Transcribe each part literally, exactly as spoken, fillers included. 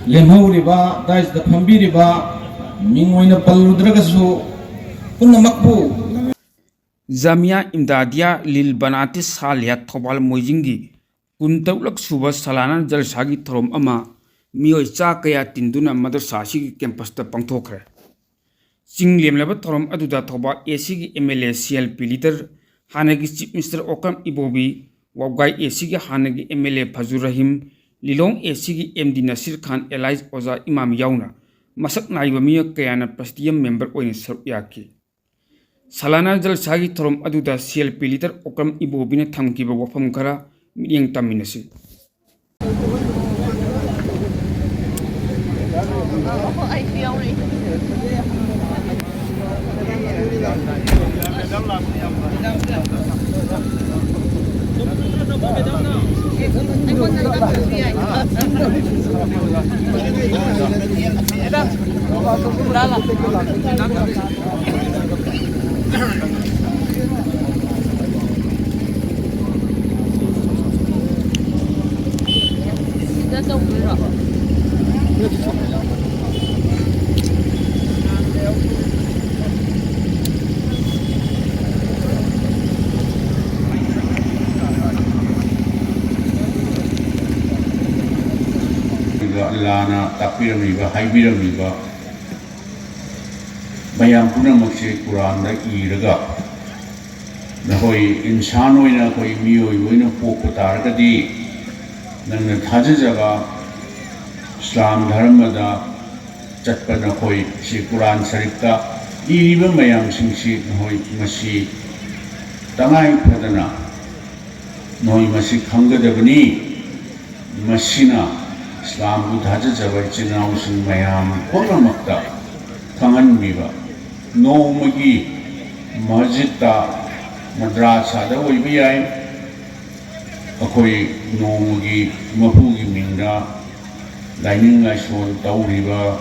ꯂꯦꯝꯍꯧꯔꯤꯕ, ꯗꯥꯏꯁꯇ ꯐꯝꯕꯤꯔꯤꯕ, ꯃꯤꯡ ꯑꯣꯏꯅ ꯄꯜꯂꯨꯗ꯭ꯔꯒꯁꯨ, ꯄꯨꯝꯅꯃꯛꯄꯨ ꯖꯥꯃꯤꯌꯥ ꯏꯝꯗꯥꯗꯤꯌꯥ ꯂꯤꯜ ꯕꯅꯥꯇꯤ ꯁꯥꯂꯤꯌꯥ ꯊꯧꯕꯥꯜ ꯃꯣꯏꯖꯤꯡꯒꯤ ꯀꯨꯟꯇꯔꯨꯛꯂꯛ ꯁꯨꯕ ꯁꯥꯂꯥꯅꯥ ꯖꯜꯁꯥꯒꯤ ꯊꯧꯔꯝ ꯑꯃ ꯃꯤꯑꯣꯏ ꯆꯥ ꯀꯌꯥ ꯇꯤꯟꯗꯨꯅ ꯃꯗꯔꯁꯥ ꯑꯁꯤꯒꯤ ꯀꯦꯝꯄꯁꯇ ꯄꯥꯡꯊꯣꯛꯈ꯭ꯔꯦ꯫ ꯆꯤꯡ ꯂꯦꯝꯂꯕ ꯊꯧꯔꯝ ꯑꯗꯨꯗ ꯊꯧꯕꯥꯜ ꯑꯦ ꯁꯤꯒꯤ ꯑꯦꯝ ꯑꯦꯜ ꯑꯦ ꯁꯤ ꯑꯦꯜ ꯄꯤ ꯂꯤꯗꯔ, ꯍꯥꯟꯅꯒꯤ ꯆꯤꯐ ꯃꯤꯅꯤꯁꯇꯔ ꯑꯣꯀ꯭ꯔꯝ ꯏꯕꯣꯕꯤ, ꯋꯥꯕꯒꯥꯏ ꯑꯦ ꯁꯤꯒꯤ ꯍꯥꯟꯅꯒꯤ ꯑꯦꯝ ꯑꯦꯜ ꯑꯦ ꯐꯖꯨꯔ ꯔꯍꯤꯝ, ꯂꯤꯂꯣꯡ ꯑꯦ ꯁꯤꯒꯤ ꯑꯦꯝ ꯗꯤ ꯅꯁꯤꯔ ꯈꯥꯟ, ꯑꯦꯂꯥꯏꯁ ꯑꯣꯖꯥ ꯏꯃꯥꯝ ꯌꯥꯎꯅ ꯃꯁꯛ ꯅꯥꯏꯕ ꯃꯤꯑꯣꯏ ꯀꯌꯥꯅ ꯄ꯭ꯔꯦꯁꯤꯗꯤꯌꯝ ꯃꯦꯝꯕꯔ ꯑꯣꯏꯅ ꯁꯔꯨꯛ ꯌꯥꯈꯤ꯫ ꯁꯥꯂꯥꯅꯥ ꯖꯜꯁꯥꯒꯤ ꯊꯧꯔꯝ ꯑꯗꯨꯗ C L P leader Okram ꯏꯕꯣꯕꯤꯅ ꯊꯝꯈꯤꯕ ꯋꯥꯐꯝ ꯈꯔ ꯃꯤꯠꯌꯦꯡ ꯇꯝꯃꯤꯟꯅꯁꯤ꯫ ꯁꯤꯗ ꯇꯧꯗꯣꯏꯔꯣ? ꯑꯜꯂꯥꯅ ꯇꯥꯛꯄꯤꯔꯝꯃꯤꯕ, ꯍꯥꯏꯕꯤꯔꯝꯃꯤꯕ ꯃꯌꯥꯝ ꯄꯨꯝꯅꯃꯛꯁꯦ ꯀꯨꯔꯥꯟꯗ ꯏꯔꯒ, ꯅꯈꯣꯏ ꯏꯟꯁꯥꯟ ꯑꯣꯏꯅ, ꯑꯩꯈꯣꯏ ꯃꯤꯑꯣꯏꯕ ꯑꯣꯏꯅ ꯄꯣꯛꯄ ꯇꯥꯔꯒꯗꯤ, ꯅꯪꯅ ꯊꯥꯖꯖꯕ ꯏꯁꯂꯥꯝ ꯙꯔꯃꯗ ꯆꯠꯄ ꯅꯈꯣꯏ ꯁꯤ ꯀꯨꯔꯥꯟ ꯁꯔꯤꯐꯇ ꯏꯔꯤꯕ ꯃꯌꯥꯝꯁꯤꯡꯁꯤ ꯅꯈꯣꯏ ꯃꯁꯤ ꯇꯉꯥꯏ ꯐꯗꯅ ꯅꯈꯣꯏ ꯃꯁꯤ ꯈꯪꯒꯗꯕꯅꯤ꯫ ꯃꯁꯤꯅ ꯏꯁꯂꯥꯝꯕꯨ ꯊꯥꯖꯖꯕ ꯏꯆꯤꯟ ꯏꯅꯥꯎꯁꯤꯡ ꯃꯌꯥꯝ ꯄꯨꯝꯅꯃꯛꯇ ꯈꯪꯍꯟꯕꯤꯕ, ꯅꯣꯡꯃꯒꯤ ꯃꯁꯖꯤꯠꯇ, ꯃꯗ꯭ꯔꯥꯁꯥꯗ ꯑꯣꯏꯕ ꯌꯥꯏ, ꯑꯩꯈꯣꯏ ꯅꯣꯡꯃꯒꯤ ꯃꯄꯨꯒꯤ ꯃꯤꯡꯗ ꯂꯥꯏꯅꯤꯡ ꯂꯥꯏꯁꯣꯟ ꯇꯧꯔꯤꯕ,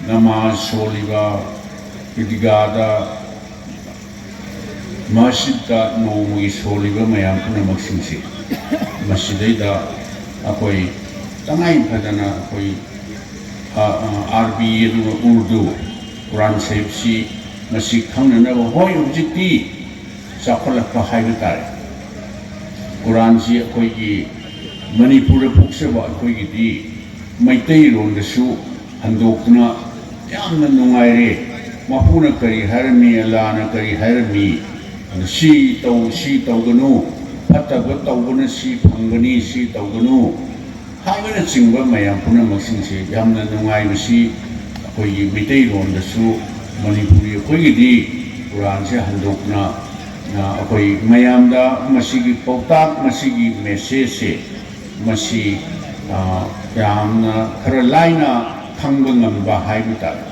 ꯅꯃꯥꯖ ꯁꯣꯜꯂꯤꯕ, ꯏꯗꯤꯒꯥꯗ, ꯃꯁꯖꯤꯠꯇ ꯅꯣꯡꯃꯒꯤ ꯁꯣꯜꯂꯤꯕ ꯃꯌꯥꯝ ꯄꯨꯝꯅꯃꯛꯁꯤꯡꯁꯤ, ꯃꯁꯤꯗꯩꯗ ꯑꯩꯈꯣꯏ ꯇꯉꯥꯏ ꯐꯗꯅ ꯑꯩꯈꯣꯏ ꯑ, ꯑ, ꯑꯥꯔꯕꯤ ꯑꯗꯨꯒ ꯎꯔꯗꯨ, ꯀꯨꯔꯥꯟ ꯁꯔꯤꯐꯁꯤ ꯃꯁꯤ ꯈꯪꯅꯅꯕ꯫ ꯍꯣꯏ, ꯍꯧꯖꯤꯛꯇꯤ ꯆꯥꯎꯈꯠꯂꯛꯄ ꯍꯥꯏꯕ ꯇꯥꯔꯦ꯫ ꯀꯨꯔꯥꯟꯁꯤ ꯑꯩꯈꯣꯏꯒꯤ ꯃꯅꯤꯄꯨꯔꯗ ꯄꯣꯛꯆꯕ ꯑꯩꯈꯣꯏꯒꯤꯗꯤ ꯃꯩꯇꯩꯂꯣꯟꯗꯁꯨ ꯍꯟꯗꯣꯛꯇꯨꯅ ꯌꯥꯝꯅ ꯅꯨꯡꯉꯥꯏꯔꯦ꯫ ꯃꯄꯨꯅ ꯀꯔꯤ ꯍꯥꯏꯔꯝꯃꯤ, ꯑꯜꯂꯥꯅ ꯀꯔꯤ ꯍꯥꯏꯔꯝꯃꯤ, ꯑꯗꯨ ꯁꯤ ꯇꯧ, ꯁꯤ ꯇꯧꯒꯅꯨ, ꯐꯠꯇꯕ ꯇꯧꯕꯅ ꯁꯤ ꯐꯪꯒꯅꯤ, ꯁꯤ ꯇꯧꯒꯅꯨ ꯍꯥꯏꯕꯅꯆꯤꯡꯕ ꯃꯌꯥꯝ ꯄꯨꯝꯅꯃꯛꯁꯤꯡꯁꯦ ꯌꯥꯝꯅ ꯅꯨꯡꯉꯥꯏꯕꯁꯤ ꯑꯩꯈꯣꯏꯒꯤ ꯃꯩꯇꯩꯂꯣꯟꯗꯁꯨ ꯃꯅꯤꯄꯨꯔꯤ ꯑꯩꯈꯣꯏꯒꯤꯗꯤ ꯀꯨꯔꯥꯟꯁꯦ ꯍꯟꯗꯣꯛꯅ, ꯑ, ꯑꯩꯈꯣꯏ ꯃꯌꯥꯝꯗ ꯃꯁꯤꯒꯤ ꯄꯥꯎꯇꯥꯛ, ꯃꯁꯤꯒꯤ ꯃꯦꯁꯦꯖꯁꯦ ꯃꯁꯤ, ꯑ, ꯌꯥꯝꯅ ꯈꯔ ꯂꯥꯏꯅ ꯈꯪꯕ ꯉꯝꯕ ꯍꯥꯏꯕ ꯇꯥꯔꯦ꯫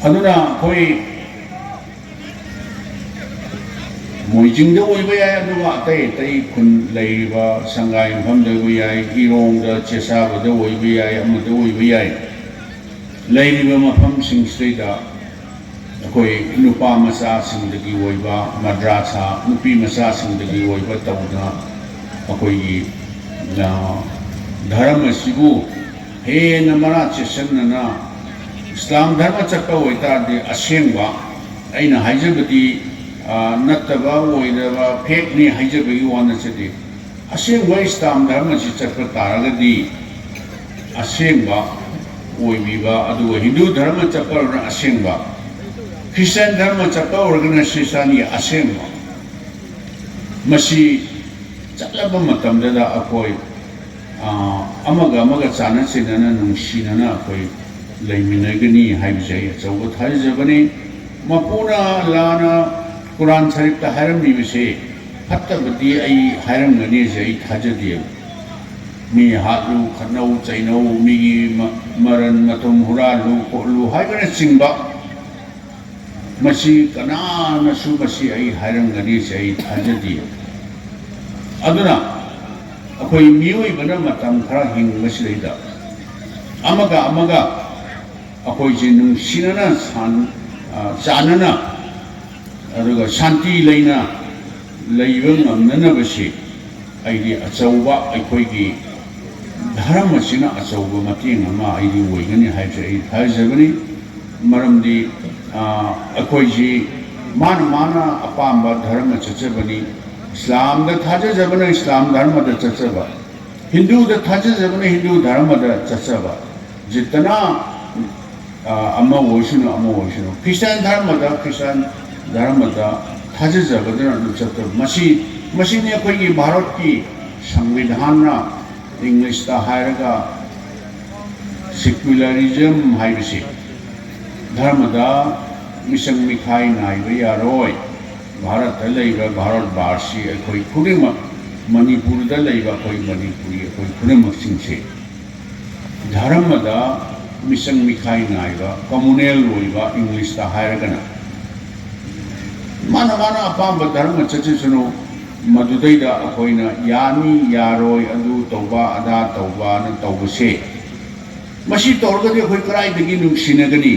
ꯑꯗꯨꯅ ꯑꯩꯈꯣꯏ ꯃꯣꯏꯖꯤꯡꯗ ꯑꯣꯏꯕ ꯌꯥꯏ, ꯑꯗꯨꯒ ꯑꯇꯩ ꯑꯇꯩ ꯈꯨꯟ ꯂꯩꯔꯤꯕ ꯁꯪꯒꯥꯏ ꯃꯐꯝꯗ ꯑꯣꯏꯕ ꯌꯥꯏ, ꯏꯔꯣꯡꯗ, ꯆꯦꯁꯥꯕꯗ ꯑꯣꯏꯕ ꯌꯥꯏ, ꯑꯃꯗ ꯑꯣꯏꯕ ꯌꯥꯏ, ꯂꯩꯔꯤꯕ ꯃꯐꯝꯁꯤꯡꯁꯤꯗꯩꯗ ꯑꯩꯈꯣꯏ ꯅꯨꯄꯥ ꯃꯆꯥꯁꯤꯡꯗꯒꯤ ꯑꯣꯏꯕ, ꯃꯗ꯭ꯔꯥꯁꯥ ꯅꯨꯄꯤ ꯃꯆꯥꯁꯤꯡꯗꯒꯤ ꯑꯣꯏꯕ ꯇꯧꯗꯅ ꯑꯩꯈꯣꯏꯒꯤ, ꯑ, ꯙꯔꯃ ꯑꯁꯤꯕꯨ ꯍꯦꯟꯅ ꯃꯔꯥ ꯆꯦꯠꯁꯤꯟꯅꯅ ꯏꯁꯂꯥꯝ ꯙꯔꯃ ꯆꯠꯄ ꯑꯣꯏꯇꯥꯔꯗꯤ ꯑꯁꯦꯡꯕ, ꯑꯩꯅ ꯍꯥꯏꯖꯕꯗꯤ, ꯑ, ꯅꯠꯇꯕ ꯑꯣꯏꯗꯕ, ꯐꯦꯛꯅꯤ ꯍꯥꯏꯖꯕꯒꯤ ꯋꯥ ꯅꯠꯆꯗꯦ꯫ ꯑꯁꯦꯡꯕ ꯏꯁꯂꯥꯝ ꯙꯔꯃꯁꯤ ꯆꯠꯄ ꯇꯥꯔꯒꯗꯤ ꯑꯁꯦꯡꯕ ꯑꯣꯏꯕꯤꯕ, ꯑꯗꯨꯒ ꯍꯤꯟꯗꯨ ꯙꯔꯃ ꯆꯠꯄ ꯑꯣꯏꯔꯒꯅ ꯑꯁꯦꯡꯕ, ꯈ꯭ꯔꯤꯁꯇꯤꯌꯥꯟ ꯙꯔꯃ ꯆꯠꯄ ꯑꯣꯏꯔꯒꯅ ꯁꯤꯁꯥꯅꯤ ꯑꯁꯦꯡꯕ꯫ ꯃꯁꯤ ꯆꯠꯂꯕ ꯃꯇꯝꯗꯗ ꯑꯩꯈꯣꯏ, ꯑ, ꯑꯃꯒ ꯑꯃꯒ ꯆꯥꯟꯅ ꯆꯦꯟꯅꯅ ꯅꯨꯡꯁꯤꯅꯅ ꯑꯩꯈꯣꯏ ꯂꯩꯃꯤꯟꯅꯒꯅꯤ ꯍꯥꯏꯕꯁꯦ ꯑꯩ ꯑꯆꯧꯕ ꯊꯥꯖꯖꯕꯅꯤ꯫ ꯃꯄꯨꯅ ꯂꯥꯟꯅ ꯀꯨꯔꯥꯟ ꯁꯔꯤꯐꯇ ꯍꯥꯏꯔꯝꯃꯤꯕꯁꯦ ꯐꯠꯇꯕꯗꯤ ꯑꯩ ꯍꯥꯏꯔꯝꯒꯅꯤꯁꯦ ꯑꯩ ꯊꯥꯖꯗꯦꯕ꯫ ꯃꯤ ꯍꯥꯠꯂꯨ, ꯈꯠꯅꯧ, ꯆꯩꯅꯧ, ꯃꯤꯒꯤ ꯃ-, ꯃꯔꯟ ꯃꯊꯨꯝ ꯍꯨꯔꯥꯜꯂꯨ, ꯈꯣꯠꯂꯨ ꯍꯥꯏꯕꯅꯆꯤꯡꯕ, ꯃꯁꯤ ꯀꯅꯥꯅꯁꯨ ꯃꯁꯤ ꯑꯩ ꯍꯥꯏꯔꯝꯒꯅꯤꯁꯦ ꯑꯩ ꯊꯥꯖꯗꯦ꯫ ꯑꯗꯨꯅ ꯑꯩꯈꯣꯏ ꯃꯤꯑꯣꯏꯕꯅ ꯃꯇꯝ ꯈꯔ ꯍꯤꯡꯕꯁꯤꯗꯩꯗ ꯑꯃꯒ ꯑꯃꯒ ꯑꯩꯈꯣꯏꯁꯦ ꯅꯨꯡꯁꯤꯅꯅ ꯁꯥꯟ-, ꯑ, ꯆꯥꯟꯅꯅ, ꯑꯗꯨꯒ ꯁꯥꯟꯇꯤ ꯂꯩꯅ ꯂꯩꯕ ꯉꯝꯅꯅꯕꯁꯤ ꯑꯩꯗꯤ ꯑꯆꯧꯕ ꯑꯩꯈꯣꯏꯒꯤ ꯙꯔꯃꯁꯤꯅ ꯑꯆꯧꯕ ꯃꯇꯦꯡ ꯑꯃ ꯑꯩꯗꯤ ꯑꯣꯏꯒꯅꯤ ꯍꯥꯏꯕꯁꯦ ꯑꯩ ꯊꯥꯖꯕꯅꯤ꯫ ꯃꯔꯝꯗꯤ ꯑꯩꯈꯣꯏꯁꯤ ꯃꯥꯅ ꯃꯥꯅ ꯑꯄꯥꯝꯕ ꯙꯔꯃ ꯆꯠꯆꯕꯅꯤ꯫ ꯏꯁꯂꯥꯝꯗ ꯊꯥꯖꯖꯕꯅ ꯏꯁꯂꯥꯝ ꯙꯔꯃꯗ ꯆꯠꯆꯕ, ꯍꯤꯟꯗꯨꯗ ꯊꯥꯖꯖꯕꯅ ꯍꯤꯟꯗꯨ ꯙꯔꯃꯗ ꯆꯠꯆꯕ, ꯖꯤꯠꯇꯅ ꯑꯃ ꯑꯣꯏꯁꯅꯨ, ꯑꯃ ꯑꯣꯏꯁꯅꯨ, ꯈ꯭ꯔꯤꯁꯇꯥꯟ ꯙꯔꯃꯗ, ꯈ꯭ꯔꯤꯁꯇꯥꯟ ꯙꯔꯃꯗ ꯊꯥꯖꯖꯕꯗꯨꯅ ꯑꯗꯨꯝ ꯆꯠꯇꯕ꯫ ꯃꯁꯤ, ꯃꯁꯤꯅꯤ ꯑꯩꯈꯣꯏꯒꯤ ꯚꯥꯔꯠꯀꯤ ꯁꯪꯕꯤꯙꯥꯟꯅ, ꯏꯪꯂꯤꯁꯇ ꯍꯥꯏꯔꯒ, ꯁꯤꯀ꯭ꯌꯨꯂꯔꯤꯖꯝ ꯍꯥꯏꯕꯁꯤ꯫ ꯙꯔꯃꯗ ꯃꯤꯆꯪ ꯃꯤꯈꯥꯏ ꯅꯥꯏꯕ ꯌꯥꯔꯣꯏ꯫ ꯚꯥꯔꯠꯇ ꯂꯩꯕ ꯚꯥꯔꯠ ꯚꯥꯔꯠꯁꯤ ꯑꯩꯈꯣꯏ ꯈꯨꯗꯤꯡꯃꯛ, ꯃꯅꯤꯄꯨꯔꯗ ꯂꯩꯕ ꯑꯩꯈꯣꯏ ꯃꯅꯤꯄꯨꯔꯤ ꯑꯩꯈꯣꯏ ꯈꯨꯗꯤꯡꯃꯛꯁꯤꯡꯁꯦ ꯙꯔꯃꯗ ꯃꯤꯆꯪ ꯃꯤꯈꯥꯏ ꯅꯥꯏꯕ, ꯀꯃꯨꯅꯦꯜ ꯑꯣꯏꯕ, ꯏꯪꯂꯤꯁꯇ ꯍꯥꯏꯔꯒꯅ, ꯃꯥꯅ ꯃꯥꯅ ꯑꯄꯥꯝꯕ ꯙꯔꯃ ꯆꯠꯆꯁꯅꯨ꯫ ꯃꯗꯨꯗꯩꯗ ꯑꯩꯈꯣꯏꯅ ꯌꯥꯅꯤ, ꯌꯥꯔꯣꯏ, ꯑꯗꯨ ꯇꯧꯕ, ꯑꯗꯥ ꯇꯧꯕꯅ ꯇꯧꯕꯁꯦ, ꯃꯁꯤ ꯇꯧꯔꯒꯗꯤ ꯑꯩꯈꯣꯏ ꯀꯗꯥꯏꯗꯒꯤ ꯅꯨꯡꯁꯤꯅꯒꯅꯤ?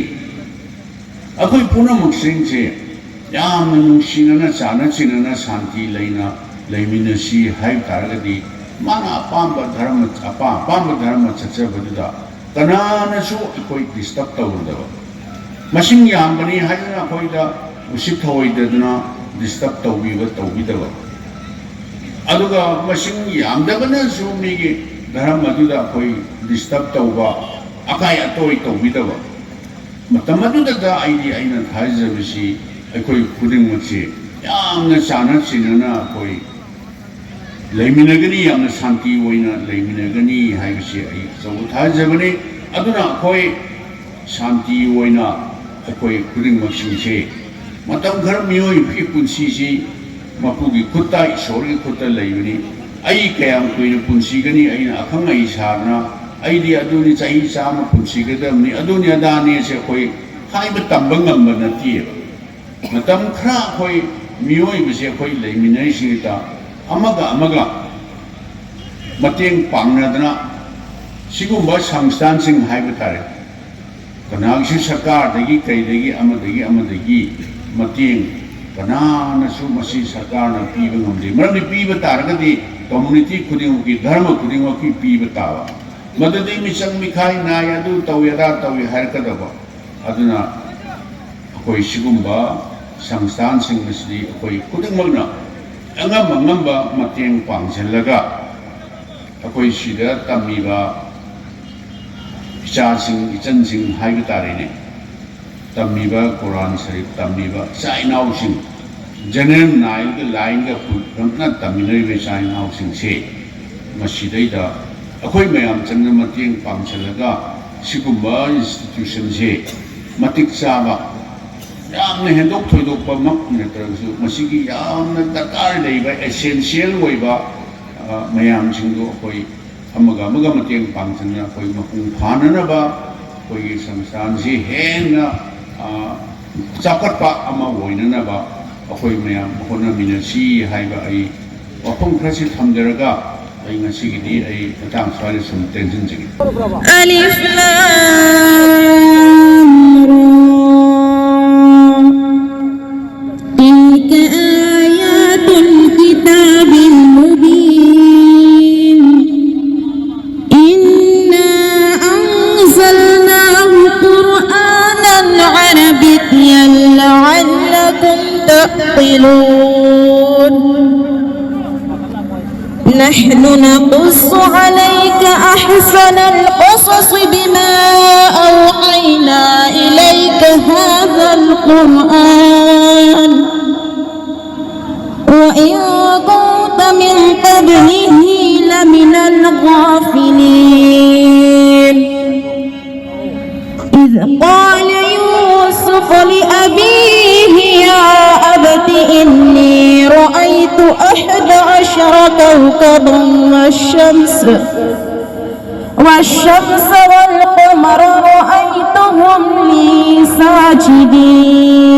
ꯑꯩꯈꯣꯏ ꯄꯨꯝꯅꯃꯛꯁꯤꯡꯁꯦ ꯌꯥꯝꯅ ꯅꯨꯡꯁꯤꯅꯅ, ꯆꯥꯟꯅ ꯆꯤꯟꯅꯅ, ꯁꯥꯟꯇꯤ ꯂꯩꯅ ꯂꯩꯃꯤꯟꯅꯁꯤ ꯍꯥꯏꯕ ꯇꯥꯔꯒꯗꯤ, ꯃꯥꯅ ꯑꯄꯥꯝꯕ ꯙꯔꯃ, ꯑꯄꯥꯝ ꯑꯄꯥꯝꯕ ꯙꯔꯃ ꯆꯠꯆꯕꯗꯨꯗ ꯀꯅꯥꯅꯁꯨ ꯑꯩꯈꯣꯏ ꯗꯤꯁꯇꯔꯕ ꯇꯧꯔꯨꯗꯕ, ꯃꯁꯤꯡ ꯌꯥꯝꯕꯅꯤ ꯍꯥꯏꯗꯨꯅ ꯑꯩꯈꯣꯏꯗ ꯎꯁꯤꯠ ꯊꯑꯣꯏꯗꯗꯨꯅ ꯗꯤꯁꯇꯔꯕ ꯇꯧꯕꯤꯕ ꯇꯧꯕꯤꯗꯕ, ꯑꯗꯨꯒ ꯃꯁꯤꯡ ꯌꯥꯝꯗꯕꯅꯁꯨ ꯃꯤꯒꯤ ꯙꯔꯃ ꯑꯗꯨꯗ ꯑꯩꯈꯣꯏ ꯗꯤꯁꯇꯔꯕ ꯇꯧꯕ, ꯑꯀꯥꯏ ꯑꯇꯣꯏ ꯇꯧꯕꯤꯗꯕ꯫ ꯃꯇꯝ ꯑꯗꯨꯗꯇ ꯑꯩꯗꯤ, ꯑꯩꯅ ꯊꯥꯖꯕꯁꯤ, ꯑꯩꯈꯣꯏ ꯈꯨꯗꯤꯡꯃꯛꯁꯤ ꯌꯥꯝꯅ ꯆꯥꯟꯅ ꯆꯤꯟꯅꯅ ꯑꯩꯈꯣꯏ ꯂꯩꯃꯤꯟꯅꯒꯅꯤ, ꯌꯥꯝꯅ ꯁꯥꯟꯇꯤ ꯑꯣꯏꯅ ꯂꯩꯃꯤꯟꯅꯒꯅꯤ ꯍꯥꯏꯕꯁꯤ ꯑꯩ ꯑꯆꯧꯕ ꯊꯥꯖꯕꯅꯤ꯫ ꯑꯗꯨꯅ ꯑꯩꯈꯣꯏ ꯁꯥꯟꯇꯤ ꯑꯣꯏꯅ ꯑꯩꯈꯣꯏ ꯈꯨꯗꯤꯡꯃꯛꯁꯤꯡꯁꯦ, ꯃꯇꯝ ꯈꯔ ꯃꯤꯑꯣꯏꯕꯒꯤ ꯄꯨꯟꯁꯤꯁꯤ ꯃꯄꯨꯒꯤ ꯈꯨꯠꯇ, ꯏꯁꯣꯔꯒꯤ ꯈꯨꯠꯇ ꯂꯩꯕꯅꯤ꯫ ꯑꯩ ꯀꯌꯥꯝ ꯀꯨꯏꯅ ꯄꯨꯟꯁꯤꯒꯅꯤ, ꯑꯩꯅ ꯑꯈꯪ ꯑꯍꯩ ꯁꯥꯗꯅ, "ꯑꯩꯗꯤ ꯑꯗꯨꯅꯤ, ꯆꯍꯤ ꯆꯥꯝꯃ ꯄꯨꯟꯁꯤꯒꯗꯕꯅꯤ, ꯑꯗꯨꯅꯤ ꯑꯗꯥꯅꯤ" ꯍꯥꯏꯁꯦ ꯑꯩꯈꯣꯏ ꯍꯥꯏꯕ ꯇꯝꯕ ꯉꯝꯕ ꯅꯠꯇꯦꯕ꯫ ꯃꯇꯝ ꯈꯔ ꯑꯩꯈꯣꯏ ꯃꯤꯑꯣꯏꯕꯁꯦ ꯑꯩꯈꯣꯏ ꯂꯩꯃꯤꯟꯅꯔꯤꯁꯤꯡꯁꯤꯗ ꯑꯃꯒ ꯑꯃꯒ ꯃꯇꯦꯡ ꯄꯥꯡꯅꯗꯅ, ꯁꯤꯒꯨꯝꯕ ꯁꯪꯁꯊꯥꯟꯁꯤꯡ ꯍꯥꯏꯕ ꯇꯥꯔꯦ, ꯀꯅꯥꯒꯤꯁꯨ ꯁꯔꯀꯥꯔꯗꯒꯤ ꯀꯩꯗꯒꯤ ꯑꯃꯗꯒꯤ ꯑꯃꯗꯒꯤ ꯃꯇꯦꯡ ꯀꯅꯥꯅꯁꯨ ꯃꯁꯤ ꯁꯔꯀꯥꯔꯅ ꯄꯤꯕ ꯉꯝꯗꯦ꯫ ꯃꯔꯝꯗꯤ ꯄꯤꯕ ꯇꯥꯔꯒꯗꯤ community ꯈꯨꯗꯤꯡꯃꯛꯀꯤ, ꯙꯔꯃ ꯈꯨꯗꯤꯡꯃꯛꯀꯤ ꯄꯤꯕ ꯇꯥꯕ꯫ ꯃꯗꯨꯗꯤ ꯃꯤꯆꯪ ꯃꯤꯈꯥꯏ ꯅꯥꯏ, ꯑꯗꯨ ꯇꯧꯏ, ꯑꯗꯥ ꯇꯧꯏ ꯍꯥꯏꯔꯛꯀꯗꯕ꯫ ꯑꯗꯨꯅ ꯑꯩꯈꯣꯏ ꯁꯤꯒꯨꯝꯕ ꯁꯪꯁꯊꯥꯟꯁꯤꯡ ꯑꯁꯤꯗꯤ ꯑꯩꯈꯣꯏ ꯈꯨꯗꯤꯡꯃꯛꯅ ꯑꯉꯝ ꯑꯉꯝꯕ ꯃꯇꯦꯡ ꯄꯥꯡꯁꯤꯜꯂꯒ, ꯑꯩꯈꯣꯏ ꯁꯤꯗ ꯇꯝꯃꯤꯕ ꯏꯆꯥꯁꯤꯡ, ꯏꯆꯟꯁꯤꯡ ꯍꯥꯏꯕ ꯇꯥꯔꯦꯅꯦ, ꯇꯝꯃꯤꯕ, ꯀꯨꯔꯥꯟ ꯁꯔꯤꯐ ꯇꯝꯃꯤꯕ ꯏꯆꯥ ꯏꯅꯥꯎꯁꯤꯡ, general line-ꯒ, line-ꯒ ꯄꯨꯂꯞꯅ ꯇꯝꯃꯤꯟꯅꯔꯤꯕ ꯏꯆꯥ ꯏꯅꯥꯎꯁꯤꯡꯁꯦ, ꯃꯁꯤꯗꯩꯗ ꯑꯩꯈꯣꯏ ꯃꯌꯥꯝ ꯆꯪꯅ ꯃꯇꯦꯡ ꯄꯥꯡꯁꯤꯜꯂꯒ ꯁꯤꯒꯨꯝꯕ institution-ꯁꯦ ꯃꯇꯤꯛ ꯆꯥꯕ, ꯌꯥꯝꯅ ꯍꯦꯟꯗꯣꯛ ꯊꯣꯏꯗꯣꯛꯄꯃꯛ ꯅꯠꯇ꯭ꯔꯒꯁꯨ, ꯃꯁꯤꯒꯤ ꯌꯥꯝꯅ ꯗꯔꯀꯥꯔ ꯂꯩꯕ, essential ꯑꯣꯏꯕ, ꯑ, ꯃꯌꯥꯝꯁꯤꯡꯗꯨ ꯑꯩꯈꯣꯏ ꯑꯃꯒ ꯑꯃꯒ ꯃꯇꯦꯡ ꯄꯥꯡꯁꯤꯟꯅ ꯑꯩꯈꯣꯏ ꯃꯄꯨꯡ ꯐꯥꯅꯅꯕ, ꯑꯩꯈꯣꯏꯒꯤ ꯁꯪꯁꯊꯥꯟꯁꯤ ꯍꯦꯟꯅ, ꯑ, ꯆꯥꯎꯈꯠꯄ ꯑꯃ ꯑꯣꯏꯅꯅꯕ ꯑꯩꯈꯣꯏ ꯃꯌꯥꯝ ꯍꯣꯠꯅꯃꯤꯟꯅꯁꯤ ꯍꯥꯏꯕ ꯑꯩ ꯋꯥꯐꯝ ꯈꯔꯁꯤ ꯊꯝꯖꯔꯒ, ꯑꯩ ꯉꯁꯤꯒꯤꯗꯤ ꯑꯩ ꯃꯇꯥꯡ ꯁ꯭ꯋꯥꯏꯗ ꯁꯨꯝ ꯇꯦꯟꯁꯤꯟꯖꯒꯦ꯫ ألف لام را. تلك آيات الكتاب المبين. إنا أنزلناه قرآنا عربيا لعلكم تعقلون. نحن نقص عليك أحسن القصص بما أوحينا إليك هذا القرآن وإن كنت من قبله لمن الغافلين. إذ قال يوسف لأبيه يا أبت إني رأيت أحد عشر كوكبا والشمس والشمس والقمر رأيتهم لي ساجدين.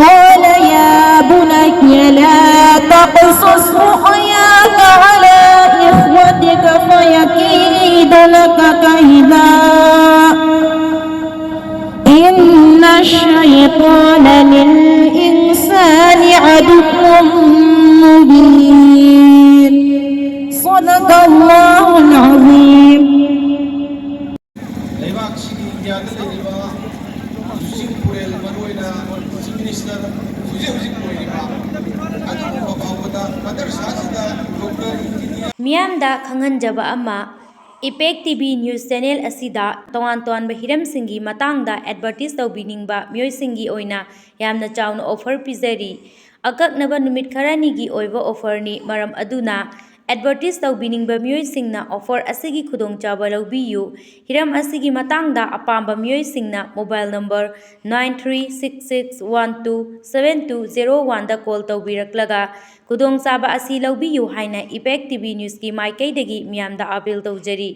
قال يا بني لا تقصص رؤياك على إخوتك فيكيدوا لك كيدا. إن الشيطان مبين. صدق الله العظيم. ꯂꯩꯕꯥꯛꯁꯤꯒꯤ ꯏꯟꯗꯤꯌꯥꯗ ꯂꯩꯔꯤꯕ ꯂꯨꯆꯤꯡ ꯄꯨꯔꯦꯜ, ꯃꯔꯨꯑꯣꯏꯅ ꯆꯤꯐ ꯃꯤꯅꯤꯁꯇꯔ ꯍꯧꯖꯤꯛ ꯍꯧꯖꯤꯛ ꯑꯣꯏꯔꯤꯕ, ꯑꯗꯨꯒꯨꯝꯕ ꯐꯥꯎꯕꯗ ꯃꯗꯔꯁꯥꯁꯤꯗ ꯗꯣꯛꯇꯔ, ꯏꯟꯖꯤꯅꯤꯌꯔ ꯃꯤꯌꯥꯝꯗ ꯈꯪꯍꯟꯖꯕ ꯑꯃ, ꯏꯄꯦꯛ ꯇꯤ ꯚꯤ ꯅ꯭ꯌꯨꯁ ꯆꯦꯅꯦꯜ ꯑꯁꯤꯗ ꯇꯣꯉꯥꯟ ꯇꯣꯉꯥꯟꯕ ꯍꯤꯔꯝꯁꯤꯡꯒꯤ ꯃꯇꯥꯡꯗ ꯑꯦꯗꯚꯔꯇꯤꯁ ꯇꯧꯕꯤꯅꯤꯡꯕ ꯃꯤꯑꯣꯏꯁꯤꯡꯒꯤ ꯑꯣꯏꯅ ꯌꯥꯝꯅ ꯆꯥꯎꯅ ꯑꯣꯐꯔ ꯄꯤꯖꯔꯤ꯫ ꯑꯀꯛꯅꯕ ꯅꯨꯃꯤꯠ ꯈꯔꯅꯤꯒꯤ ꯑꯣꯏꯕ ꯑꯣꯐꯔꯅꯤ, ꯃꯔꯝ ꯑꯗꯨꯅ ꯑꯦꯗꯚꯔꯇꯤꯁ ꯇꯧꯕꯤꯅꯤꯡꯕ ꯃꯤꯑꯣꯏꯁꯤꯡꯅ ꯑꯣꯐꯔ ꯑꯁꯤꯒꯤ ꯈꯨꯗꯣꯡꯆꯥꯕ ꯂꯧꯕꯤꯌꯨ꯫ ꯍꯤꯔꯝ ꯑꯁꯤꯒꯤ ꯃꯇꯥꯡꯗ ꯑꯄꯥꯝꯕ ꯃꯤꯑꯣꯏꯁꯤꯡꯅ mobile number nine three six six one two seven two zero one ꯗ ꯀꯣꯜ ꯇꯧꯕꯤꯔꯛꯂꯒ ꯈꯨꯗꯣꯡꯆꯥꯕ ꯑꯁꯤ ꯂꯧꯕꯤꯌꯨ ꯍꯥꯏꯅ ꯏꯄꯦꯛ ꯇꯤ ꯚꯤ ꯅ꯭ꯌꯨꯁꯀꯤ ꯃꯥꯏꯀꯩꯗꯒꯤ ꯃꯤꯌꯥꯝꯗ ꯑꯥꯄꯤꯜ ꯇꯧꯖꯔꯤ꯫